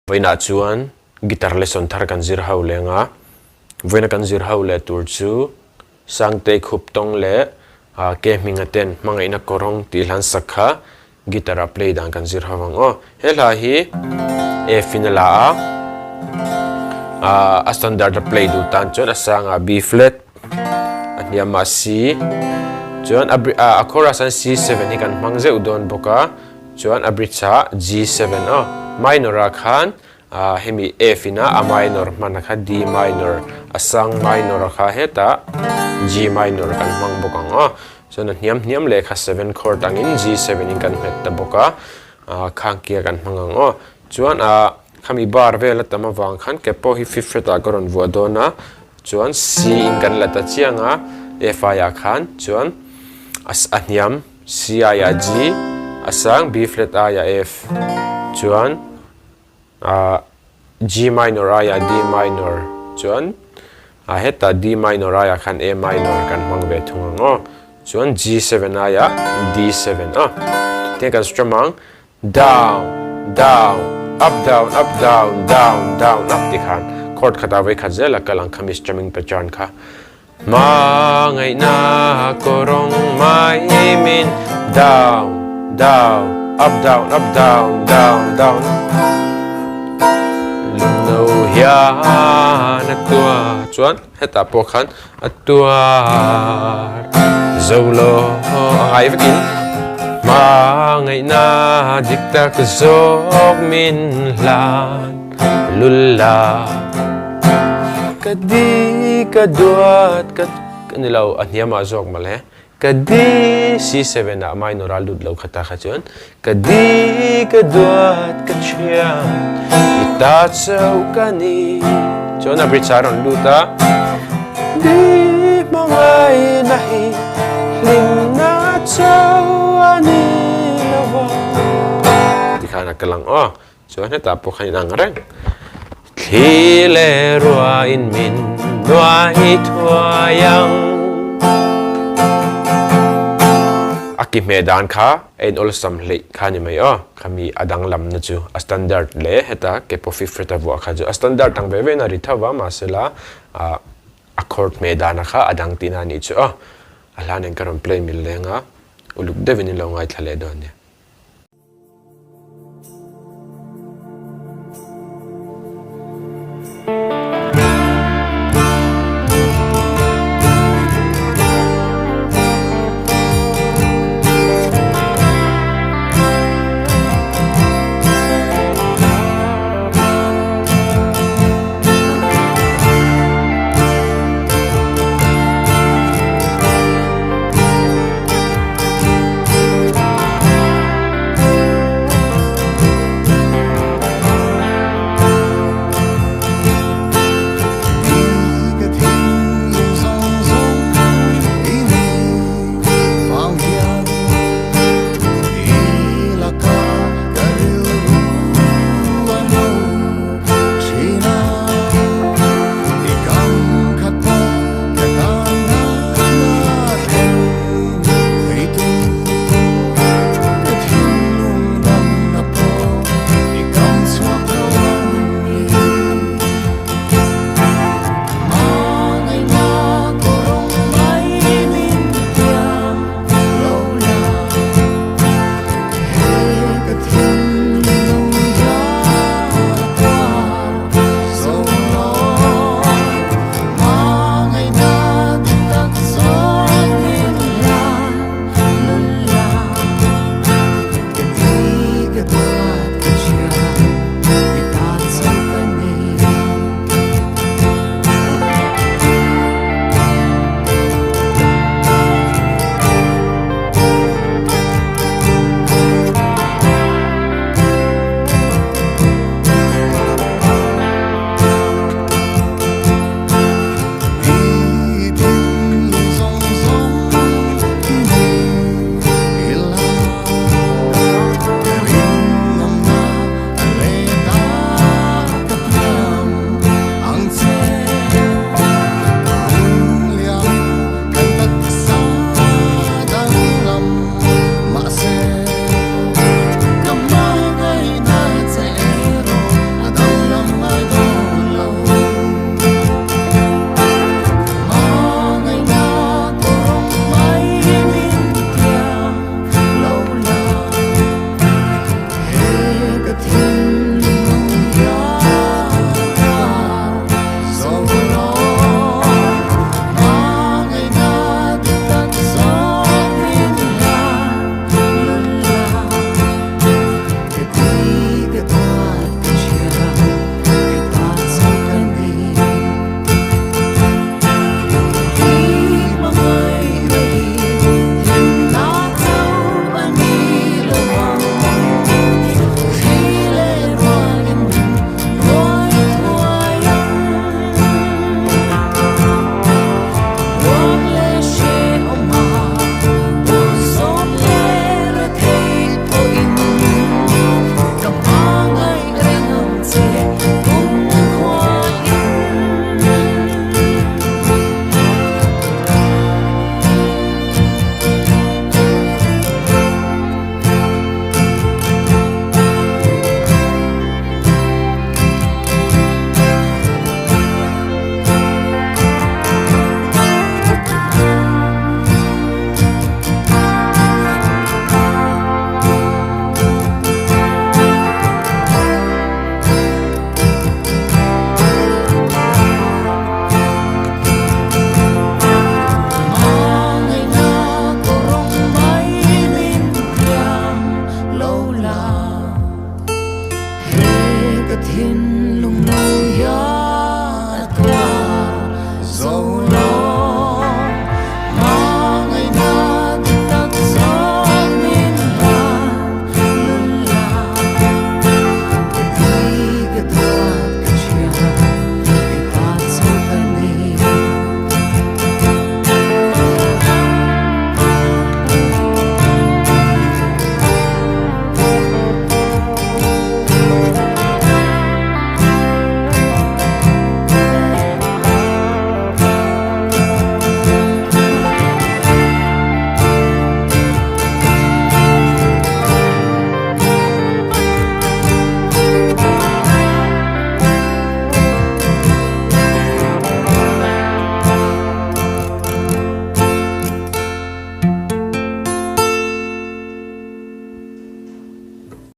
Vawiinah chuan guitar lesson thar kan zir ho leng a, vawiina kan zir ho leh tur chu Sangtei khup tawng leh ke hminga ten hmangaihna kawrawng tih hlan sak kha guitar a play dan kan zir ho ang aw. He hla hi F in a la a, a standard a play duh tan chuan a sangah B flat, a hniamah C, chuan a chorus an C7 hi kan hmang zeuh dawn bawk a. Chuan a bridge ah G7 aw. Minor ah khan hemi F in a a minor hman a kha D minor, a sang minor a kha hetah G minor kan hmang bawk ang aw. Chuan a hniam hniam leh kha seven chord angin G7 in kan hmet ta bawk a, khangkia kan hmang ang aw. Chuan a khami bar vel a tam avang khan ke pawh hi fifth fret ah ka rawn vuah dawn a, chuan C in kan la ta chiang a F aiah khan chuan a hniam. C aiah G, a sang B flat aiah F, chuan G minor aiah D minor, chuan hetah D minor aiah khan A minor kan hmang ve thung ang aw, chuan G7 aiah D7 aw. Tiang kan strum ang, down, down, up, down, up, down, down, down, up ti khan chord khatah vawikhat zel a kal ang khami strumming pattern kha. Hmangaihna kawrawng mai min down, down, up, down, up, down, down, down. Lungno hian a tuar chuan hetah pawh khan a tuar zo lo a ngai vekin hmangaihna dik tak zawk min hlan lul la. Ka di ka duat ka ni lo a hniam ah zawk mawle ka di C7 ah minor ah lut lo kha ta kha chuan ka di ka duat ka thiam i ta chauh ka ni chuan a bridge ah a rawn lut a di hmangai na hi hlimna chauh a ni lo va tikhan a kal ang aw. Chuan hetah pawh khan inang reng. Thli leh ruain min nuai thuai ang. A ki hmeh dan kha a in awlsam hleih kha ni mai aw. Khami a danglamna chu a standard leh heta ke pawh fifth fret a vuah kha chu a standard ang ve ve in a ri tho va mahsela a chord hmeh dana kha a dang tihna a nih chu aw. A hla nen ka rawn play mil leng a, uluk deuhin in lo ngaithla leh dawn nia. thin.